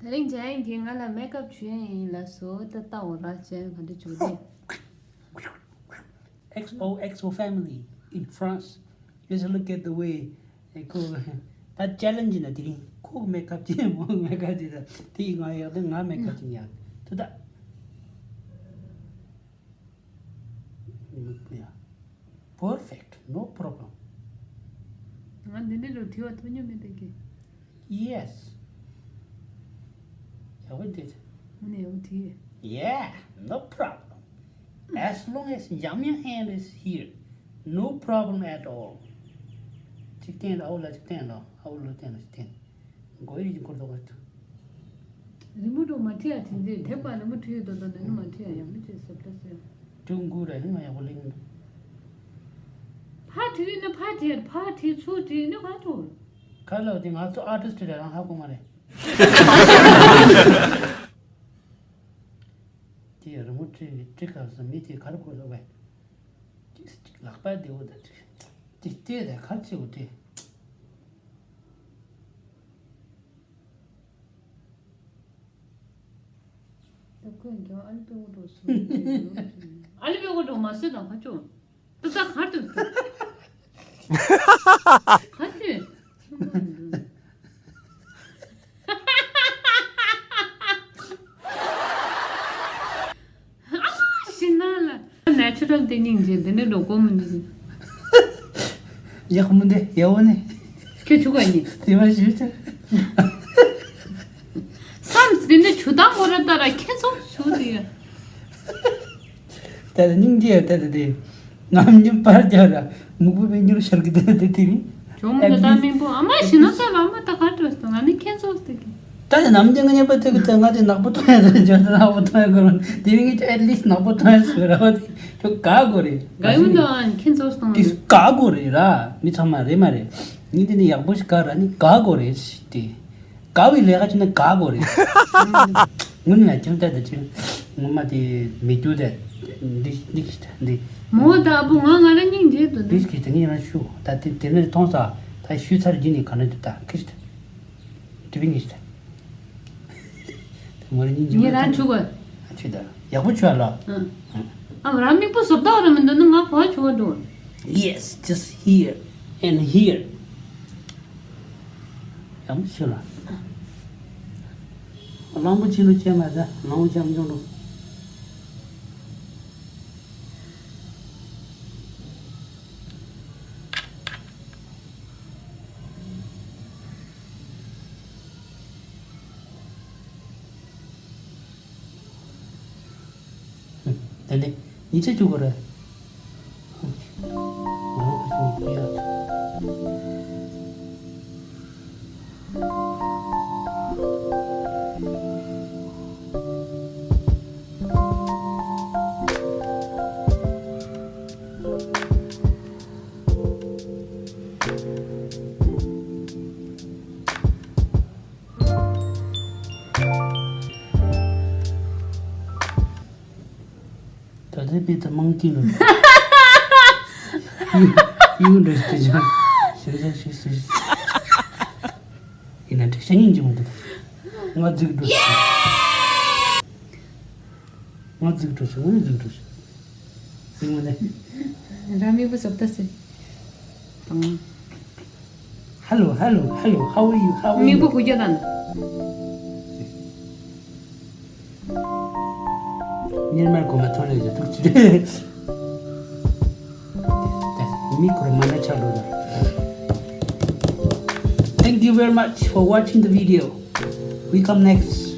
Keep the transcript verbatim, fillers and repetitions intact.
དེ་རིང་ཇ་ཡན་གྱིས་ང་ལ་མེག་ཨབ་བྱུག་ཡས་ཡིན་ལབ་སོང་། ད་ལྟ་འོ་ར་ཅན་ག་འདྲ་བྱུག་དེ། X O X O family in France. Just look at the way ཁོ་ད་ཅེ་ལེན་ཇི་ན། དེ་རིང་ཁོ་མེག་ཨབ་བྱས། མོ་མེག་ཨབ་བྱས། ད་དེ་ང་ཡག་དེ། ང་མེག་ཨབ་བྱས་ཡག་ད་ད། Perfect, no problem. ང་འདི་འདྲ་རུ་བྲིས་པ་ཐོན་མྱོང་མེད་པའི་གི། Yes. ཡག་པོ་འདུག་ཨ་ནི་ཡག་པོ་བྲིས། Yeah, no problem. As long as Yum Yum Hand is here, no problem at all. ཅིག་བསྟན་ལ། ཨའུ་ལ་ཅིག་བསྟན་ལ། ཨའུ་ལ་བསྟན་ལ་ཅིག་བསྟན། གོ་ཡི་ཅིག་འཁོར་དོ་ག་ཏུ། རི་མོ་འགྲོ་མ་བྲིས་ཡ་དེ་འདྲས། དེབ་ཀ་རི་མོ་བྲིས་ཡོད་དོ། ད་ནི་མ་བྲིས་ཡ་ཡང་མི་བྲིས་སོབ་ད་ཟེར། ཀྲུང་གོ་ར་ནི་ང་ཡག་པོ་གླེང་། ཕར་བྲིས་ན་ཕར་བྲིས། ཕར་བྲིས་ཚུར་བྲིས་ནི་ག་ཐུག་ཁ་ལོ་དེ་ང་ཚོ་ཨར་ཊིསི་ཊི་ར་རང་ཧ་གོ་མ་རེད། དེ་རི་མོ་བྲིས་བྲིས་སྐབས་སུ་མི་དེ་གར་གོ་ལོ་བས། ཅིག་ཅིག་ལག་པ་བདེ་བོ་དང་ཅིག་ཅིག་བལྟས་དང་ཁ་ཆེ་བོ་དེ། ད་ཁོས་ཀྱང་ཨ་ལི་པེ་གོ་འགྲོ་སོང་། ཨ་ལི་པེ་གོ་འགྲོ་མ་སོད་དང་ཁ་ཆོ། ད་ད་གར་དུ་ཁ་ཆོས། ཨ་མ་ཤི་ན་ལ། ནེ་ཆུ་རལ་དེ་སྙིང་རྗེ། དེ་ནས་འགྲོ་གོ་མི་འདུག་ཡག་མོ་འདི་ཡག་པོ་ནི། ཁྱོད་ཆུ་ག་ཡིན། དེ་མ་ཞུ་ཆ། བསམ་སྲིད་ནི་ཆུ་དང་མོ་ར་ད་ར་ཁྱེད་ཚོ་ཆུ་དེ་ཡ། ད་ལ་སྙིང་རྗེ་ཡ། ད་ལ་དེ་ནམ་ཉིན་པར་རྒྱག་ར་མུག་པོ་མི་འགྱུར་ཤར་གི་དེ་དེ་དེ་རིང་། ཇོ་མོ་ད་ལྟ་མིན་པོ་ཨ་མ་ཤི་ན་ས་ལ་ཨ་མ་ད་ག་འགྲོ་སྟོང་། ང་ནི་ཁྱེད་ཚོ་སྟེ་གི། ད་ལྟ་ནམ་རྒྱུན་ང་ཉན་པ་དེ་གི་ད་ང་དེ་ནག་པོ་མཐོང་ཡ་ཟེར། ཇོ་ད་ནག་པོ་མཐོང་ཡ་གོ་རུང་དེ་རིང་གི་at least ནག་པོ་མཐོང་ཡ་ཟེར་ར་བ་དེ་ཁྱོད་ག་གོ་རེད། ག་ཡོད་ད་ཨ་ཁྱེད་ཚོ་སྟོང་དེ་ག་གོ་རེད་ར། མི་ཚང་མ་རེད་མ་རེད། ངས་དེ་ནི་ཡག་པོ་ཞིག་ག་ར་ནི་ག་གོ་རེད་ཞིག་དེ། དགའ་བའི་ལས་ཀ་བྱས་ན་དགའ་དགོས་རེད། དངོས་གནས་ལ་ཁྱེད་ལྟ་དང་ཁྱེད་ངོ་མ་དེ་མི་རྒྱུ་དེ་འདི་འདི་གི་འདི། མོ་ད་ཨ་བུ་ང་ང་རང་སྙིང་རྗེ་འདུག་འདི་གི་དེ་ངས་རང་ཞུ་ད་དེ་དེ་ནས་མཐོང་ས་ད་ཞུས་ཚར་རྗེས་ནས་ག་ནས་འདུག་ད་ཁི་ཞིག་ད་དེ་བི་ངེས་ཞིག་ད་དེ་ངོ་རང་སྙིང་རྗེ། ངས་རང་ཆུ་གོ་ཨ་ཆུ་ད་ཡག་པོ་ཆུ་ཨ་ལ། ཨ་རང་མིག་པོ་བཟོ་ལྟ་བ་ར་མི་འདུག་ན་ང་གོ་ཆུ་གོ་འགྲོ། Yes, just here and here. ཡང་ཤི་ལ། གླང་པོ་ཆེ་ལོ་ཅན་མ་ད་གླང་པོ་ཆེ་ཨམ་ཅོང་ལོ། དེ་ནས་ཉིས་བརྒྱ་བཅུ་དགོས་རེད། ད་ལྟའི་དཔེ་ད་མང་གི་ནོ། ཡུ་ཡུ་འདྲ་ཞིག་བྱ། ཞེ་ས་ཞེ་ས་ཞེ་ས། ཡིན་ན་འདྲ་ཤ་ཉིན་གྱི་མོ་འདུག་ང་རྫིག་འགྲོ་ཞིག་ང་རྫིག་འགྲོ་ཞིག་ང་རྫིག་འགྲོ་ཞིག་རྫིག་མ་ནས། རང་མིག་པོ་སོབ་ད་སེ། དང་། Hello, hello, hello, how are you? How are you? མིག་པོ་གུ་རྒྱ་དང་། ཉིན་མར་གོ་མ་ཐོན་ལས་ཀྱི་ཐུག་ཅི། མིག་གོར་མ་ན་ཆག་འགྲོ་ད། Thank you very much for watching the video. We come next.